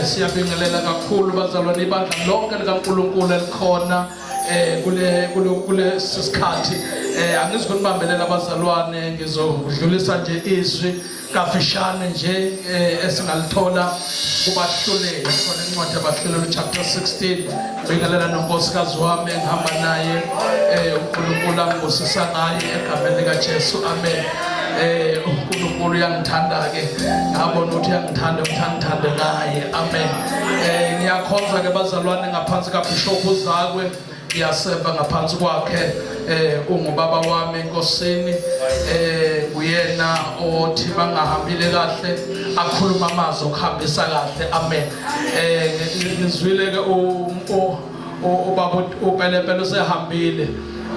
Siyabingelela kakhulu bazalwane ibandla lonke likaNkulunkulu elikhona kule kule kule sikhathi. Angizukunibambelela abazalwane, ngizodlulisa nje izwi kafishane nje esingalithola kubahluleli khona incwadi yabahluleli chapter 16. Bingelela nonkosikazi wami engihamba naye, uNkulunkulu angibusisa ngaye egameni likaJesu, amen. UNkulunkulu uyangithanda ke, ngabona ukuthi uyangithanda ukuthi angithande ngaye, amen. Ngiyakhonza ke bazalwane ngaphansi kaBishop uZakwe, ngiyaseva ngaphansi kwakhe, ungubaba wami enkosini, nguyena othi bangahambile kahle akhuluma amazwi okuhambisa kahle, amen. Ngizwile ke ubaba uPelepele usehambile,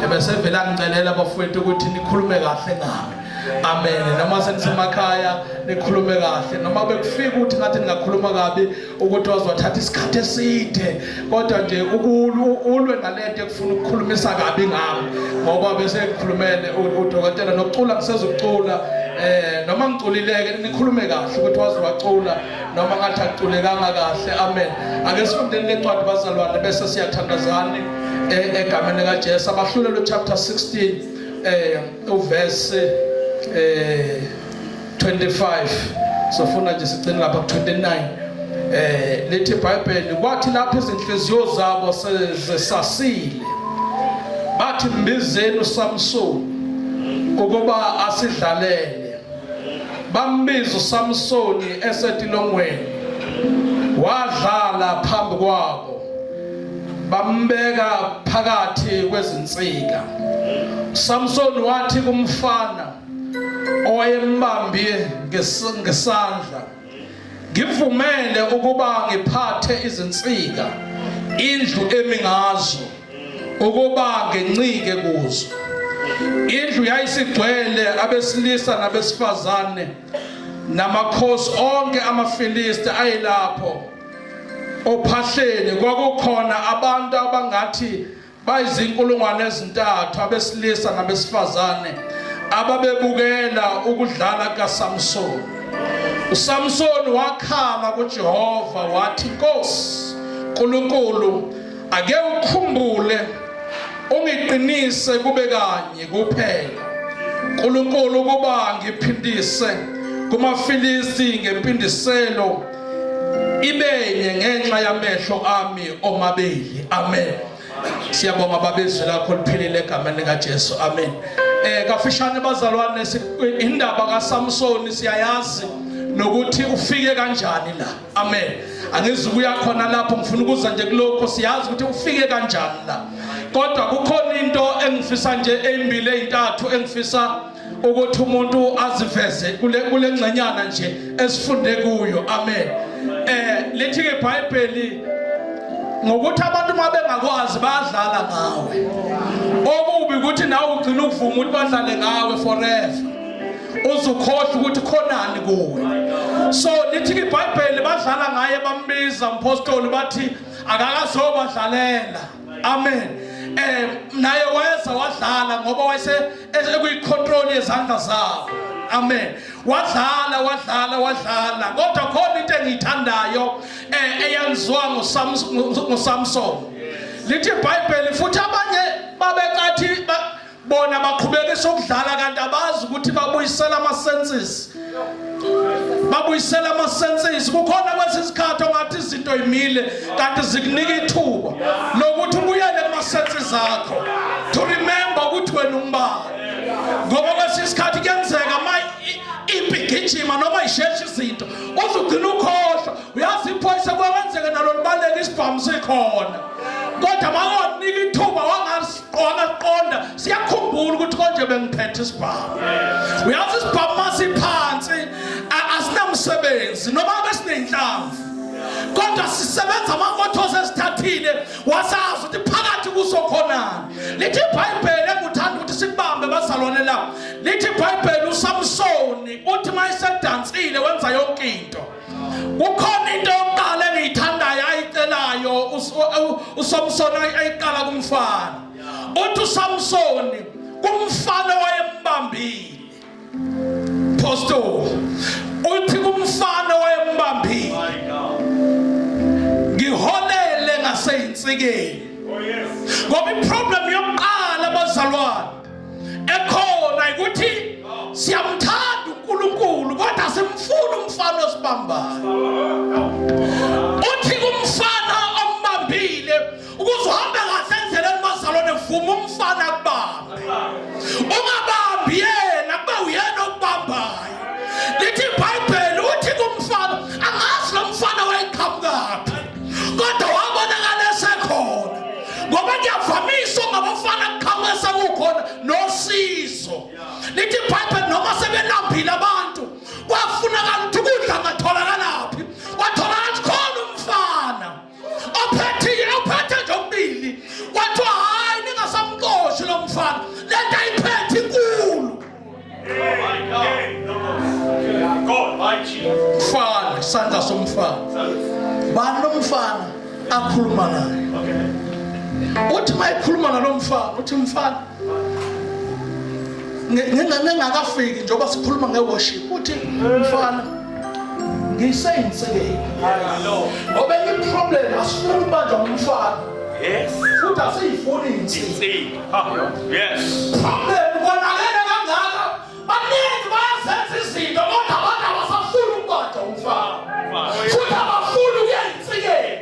ebesevele angicelela bafowethu ukuthi nikhulume kahle ngami, amen. Noma senisemakhaya nikhulume kahle, noma bekufika ukuthi ngathi ningakhuluma kabi ukuthi wazothatha isikhathi eside, kodwa nje ulwe nalento ekufuna ukukhulumisa kabi ngami, ngoba bese ngikhulumele udokotela nokucula ngisezokucula, noma ngiculileke nikhulume kahle ukuthi waze wacula noma ngathi akuculekanga kahle, amen. Ake sifundeni lencwadi bazalwane bese siyathandazani egameni likaJesu. Abahlulelo chapter 16 uverse 25, sofuna nje sigcine lapha ku 29. Lithi iBhayibheli, kwathi lapho izinhliziyo zabo sezesasile, bathi mbizeni uSamson ukuba asidlalele. Bambiza uSamsoni esetilongweni, wadlala phambi kwabo, bambeka phakathi kwezinsika. Samson wathi kumfana owayembambie ngesandla, ngivumele ukuba ngiphathe izinsika indlu emi ngazo, ukuba ngencike kuzo. Indlu yayisigcwele abesilisa nabesifazane, namakhosi onke amaFilisti ayelapho ophahleni. Kwakukhona abantu abangathi bayizinkulungwane ezintathu abesilisa nabesifazane ababebukela ukudlala kaSamson. uSamson wakhala kuJehova wathi, Nkosi Nkulunkulu, ake ukhumbule ungiqinise kube kanye kuphela, Nkulunkulu, ukuba ngiphindise kumaFilisti ngempindiselo ibenye ngenxa yamehlo ami omabili, amen. Siyabonga baba, izwi lakho liphilile egameni likaJesu, amen. Kafishane bazalwane, indaba kaSamson siyayazi nokuthi ufike kanjani la, amen. Angizukuya khona lapho, ngifuna ukuza nje kulokho. Siyazi ukuthi ufike kanjani la, kodwa kukhona into engifisa nje ezimbili ezintathu engifisa ukuthi umuntu aziveze kule ngxenyana nje esifunde kuyo, amen. Lithi ke iBhayibheli ngokuthi abantu uma bengakwazi bayadlala ngawe. Okubi ukuthi nawe ugcina ukuvuma ukuthi badlale ngawe forever, uzukhohlwa ukuthi khonani kuwe. So lithi ke iBhayibheli badlala ngaye, bambiza umpostoli bathi akakazobadlalela, amen. Naye wayeza wadlala ngoba wayese ekuyicontrol yezandla zabo, amen. Wadlala wadlala wadlala, kodwa khona into engiyithandayo eyenziwa nguSamson. Lithi iBhayibheli futhi abanye babecathi bona baqhubekisa ukudlala, kanti abazi ukuthi babuyisela ama-senses, babuyisela ama-senses. Kukhona kwesinye isikhathi ongathi izinto imile, kanti zikunika ithuba lokuthi ubuyele kuma-senses akho to remember ukuthi wena ungubani, ngoba kwesinye isikhathi kuyenzeka ma impi igijima noma isheshe izinto uzugcina ukhohlwa. Uyazi iphoyisa kwenzeka nalo libaleka isibhamu sikhona, kodwa mawanika ithuba wangasiqonda, siyakhumbula ukuthi konje bengiphethe isibhamu. Uyazi isibhamu masiphansi asinamsebenzi noma besineyinhlamvu, kodwa sisebenza ama-autos esithathile wasazi ukuthi phakathi kuso khonani. Lithi iBhayibheli, enguthanda ukuthi sikubambe bazalwane la, lithi iBhayibheli uSamsoni uthi mayesedansile wenza yonke into, kukhona into yokuqala engiyithandayo ayicelayo uSamsoni ayiqala kumfana. Uthi uSamsoni kumfana wayembambile, Pastor, uthi kumfana wayembambile, ey'nsikeni. Ngoba iproblem yokuqala bazalwane ekhona ukuthi siyamthanda uNkulunkulu kodwa simfuna umfana osibambayo. Uthi kumfana ombambile ukuze uhambe kahle endleleni bazalwane vuma umfana akubambe. Ungabambi yena kube uyena okubambayo. Lithi iBhayibheli uthi kumfana angazi lo mfana wayeqhamukaphi kodwa wabonakala esekhona ngoba kuyavamisa ungabafana kuqhamuka sekukhona nosizo. Lithi iBhayibheli noma sebelambile abantu kwafunakala ukuthi ukudla ngatholakalaphi, kwatholakala ukuthi khona umfana ophethe ophethe nje okubili, kwathiwa hhayi ningasamxoshi lo mfana, le nto ayiphethe inkulu. Mfana, isandla somfana. Bani lo mfana akhuluma naye? Uthi uma ekhuluma nalo mfana, uthi mfana ngingakafiki njengoba sikhuluma nge-worship, uthi mfana ngiseyinsekeni ngoba enye iproblem asifuni ukubanjwa ngumfana futhi asiyifuni insika. Yes. Problem konakele kangaka, baningi bayazenza izinto kodwa abantu abasafuni ukubanjwa umfana futhi abafuni ukuya ensikeni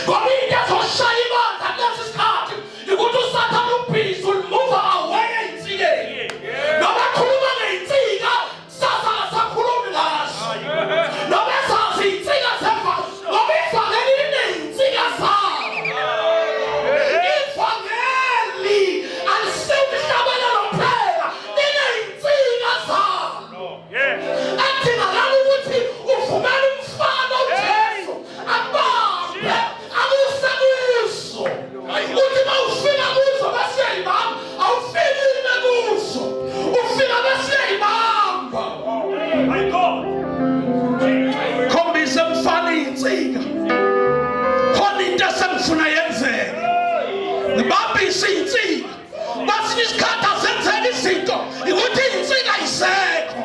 ngoba into ezoshaya ibandla kulesi sikhathi ukuthi usathane ubhizi ulimuva away ensikeni. Noma ekhuluma ngey'nsika kusasa akasakhulumi ngazo, noma ezazi iy'nsika zemva ngoba ivangeli liney'nsika zalo. Ivangeli alisiwumhlabelelo kuphela, liney'nsika zalo edingakala ukuthi uvumele umfana uJesu akubambe akuse kuzo. Uthi uma ufika kuzo bese uyayibamba, awufiki ime kuzo, ufika bese uyayibamba. My God. Khombisa mfana iy'nsika, khona into esengifuna yenzeke, ngibambise iy'nsika. Kwesinye isikhathi azenzeki izinto ukuthi iy'nsika ayisekho.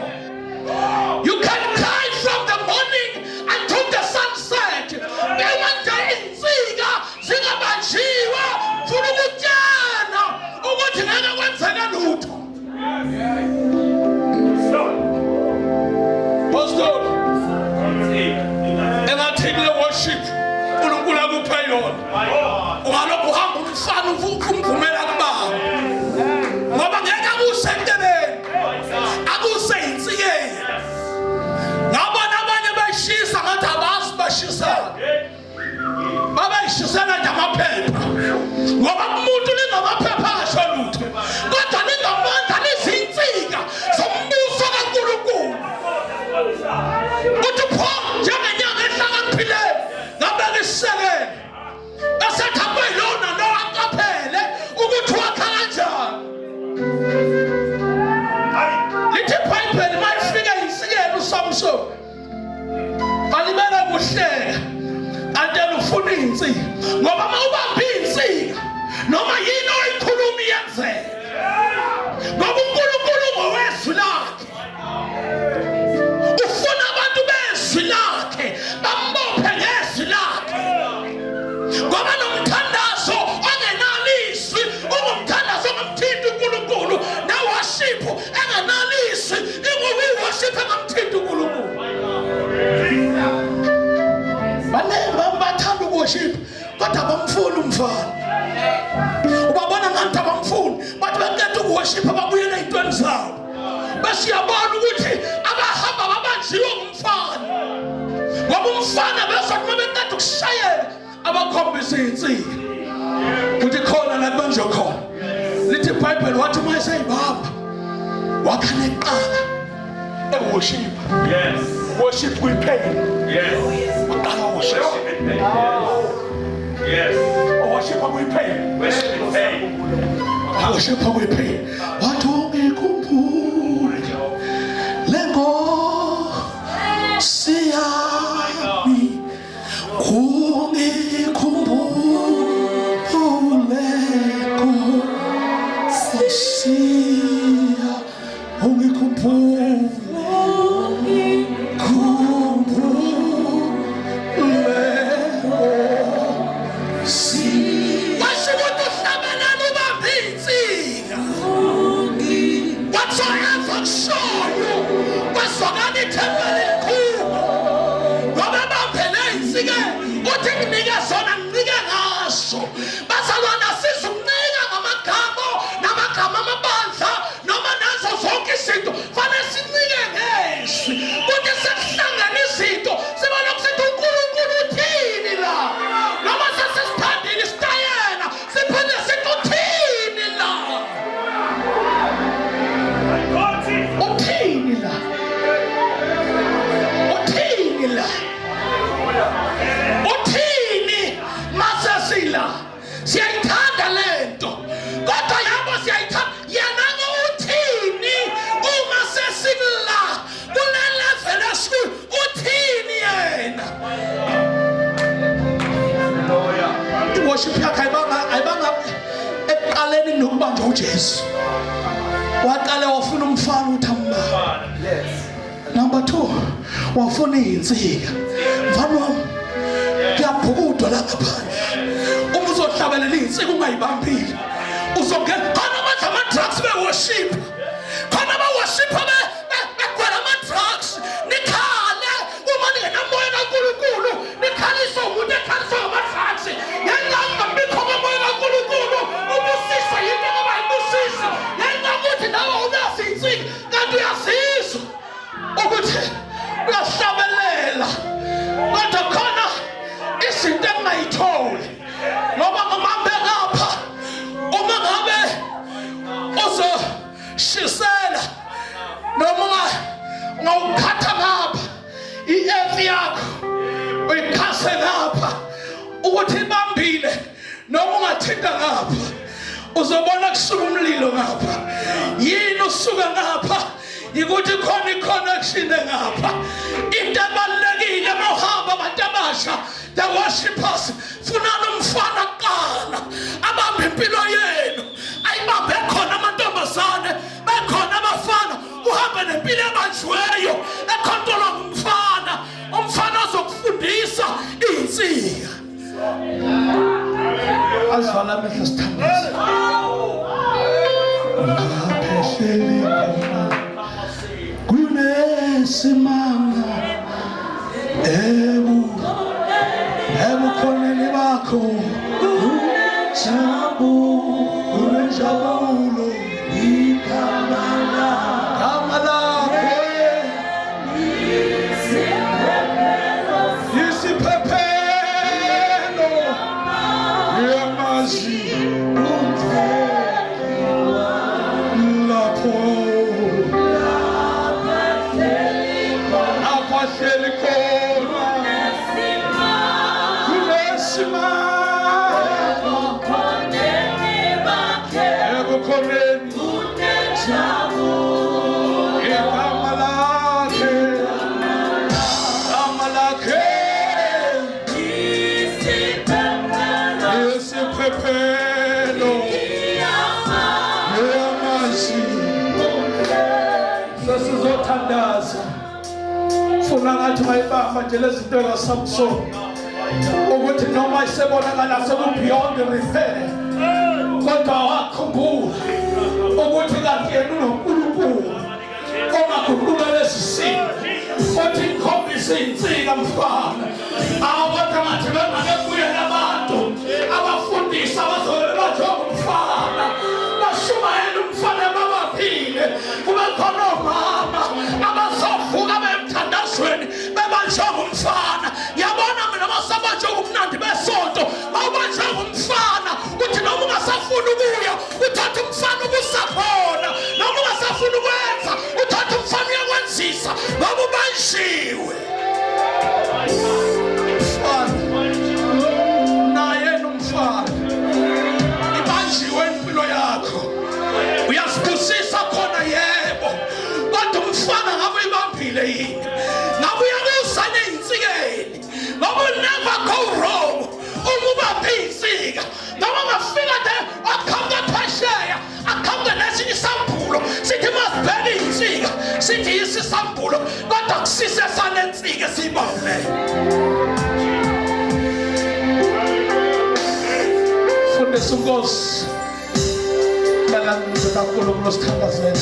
You can cry from the morning until the sunset. Bengade insika zingabanjiwe, funa ukutshela ukuthi ngeke kwenzeke lutho. Pastor, engathi kule worship uNkulunkulu akuphe yona. Ungalokhu uhamba umfana umvumela kubaba. Ngoba ngeke akuse entebeni, akuse insikeni. Ngabona abanye beshisa ngathi abazi bashisana. Babeyishisela nje amaphepha. Ngoba umuntu lingamaphepha angasho lutho. Kodwa lingamandla lizinsika zombuso kaNkulunkulu. Uthi pho njengenyanga ehlakaniphileyo ngabeka isisekelo. Esethi akube yilona lo aqaphele ukuthi wakha kanjani. Lithi iBhayibheli uma ifika insikeni uSamson balibele kuhleka kanti yena ufuna iy'nsika ngoba uma ubamba iy'nsika noma yini oyikhuluma iyenzeka ngoba uNkulunkulu ngowezwi lakhe ufuna abantu bezwi lakhe bambophe ngezwi lakhe ngoba nomthandazo ongenalo izwi ungumthandazo ongamthinti uNkulunkulu neworship engenalo izwi inguworship engamthinti uNkulunkulu. Baningi bathanda ukuworship kodwa abamfuni umfana. Ubabona ngathi abamfuni, bathi baqeda ukuworship babuyele ey'ntweni zabo. Bese uyabona ukuthi abahamba babanjiwe ngumfana ngoba umfana bese uma beqeda ukushayela abakhombisa iy'nsika ukuthi khona la kubanjwe khona. Lithi iBhayibheli wathi uma eseyibamba wakha neqala eworship. Yes. Worship kuyiphela. Yes. Waqala worship. Yes. Worship kuyiphela. Worship in pain. Worship kuyiphela. Wathi ungikhumbule le nkosi yami ungikhumbule nkosi ungikhumbule khumbule nkosi. Whatsoever kushoyo kwezwakala ithempeli elikhulu ngoba ebambele insikeni uthi nginike zona nginike ngaso. Bazalwana, sizukunika ngamagama namagama amabandla noma nazo zonke izinto, fanele sinike ngezwi kuthi sekuhlangene izinto sibe lokhu sithi uNkulunkulu uthini la, noma sesisithandile isitayela siphinde sithi uthini la, uthini la, uthini la, uthini masesila. Siyayithanda lento, kodwa yabo siyayithanda yena ke uthini uma sesikula kule level esikuyo, uthini yena? I-worship yakhe ayibanga ekuqaleni nokubanjwa uJesu. Waqale wafuna umfana ukuthi ambambe. Number 2, wafuna izinsika. Mfana wami, kuyabhukudwa la ngaphandle. Uma uzohlabelela izinsika ungayibambile, uzongena khona abadla ama-drugs be-worship, khona aba-worship begwela ama-drugs. Nikhale uma ningenamoya kaNkulunkulu, nikhaliswa umuntu ekhaliswa ngama-drugs ngenxa yokungabikho komoya kaNkulunkulu. Ubusiswa yinto engaba yibusisi ngenxa yokuthi nawe unazo iy'nsika, kanti uyazizwa ukuthi uyahlabelela, kodwa khona izinto engingayitholi ngoba ngibambe ngapha. Uma ngabe uzoshisela noma ungawukhatha ngapha i-earth yakho uyikhase ngapha ukuthi ibambile, noma ungathinta ngapha uzobona kusuka umlilo ngapha. Yini usuka ngapha? Yikuthi khona i-connection ngapha. Into ebalulekile mawuhamba, abantu abasha, the worshipers, funani umfana kuqala abambe impilo yenu, ayibambe khona amantombazane, bekhona abafana, uhambe nempilo ebanjiweyo ekhontrolwa ngumfana, umfana ozokufundisa iy'nsika. Azivala amehlo, sithandaze. Laphehleli khona kunesimanga ebukhoneni bakho, kunenjabulo, igama lakho isiphephelo yamazi lapho lapho ahleli khona kunesimanga ebukhoneni, igama lakhe, igama lakhe isiphephelo yamazi. Sesizothandaza. Funa ngathi mayibamba nje lezi zinto kaSamson, ukuthi noma isebonakala seku-beyond repair, kodwa wakhumbula ukuthi kanti yena unoNkulunkulu ongaguqula lesi simo, othi ngikhombise insika mfana. Awu, kodwa ngathi bengake buyela abantu abafundisi abazobe bajonga umfana, bashumayela umfana babaphile, kube khona omama abazovuka bemthandazweni bebanjonga umfana. Ngiyabona mina masabanjwe ubumnandi besonto, mawubanjwe ngumfana, uthi noma ungasafuni ukuya, uthatha umfana ubusakhona, noma ungasafuni ukwenza, uthatha umfana uyakwenzisa ngoba ubanjiwe. Mfana naye nomfana ibanjiwe impilo yakho, uyasibusisa khona, yebo, kodwa umfana ngabe uyibambile yini? Ngabe uyakusa ney'nsikeni? Ngoba never go wrong uma ubambe iy'nsika. Noma ungafika nje aqhamuka phesheya, aqhamuke nesinye isambulo, sithi masibheke iy'nsika, sithi yisi isambulo, kodwa kusise sanensika esiyibambileyo. Fundisa unkosi kaNkulunkulu, sithandazele.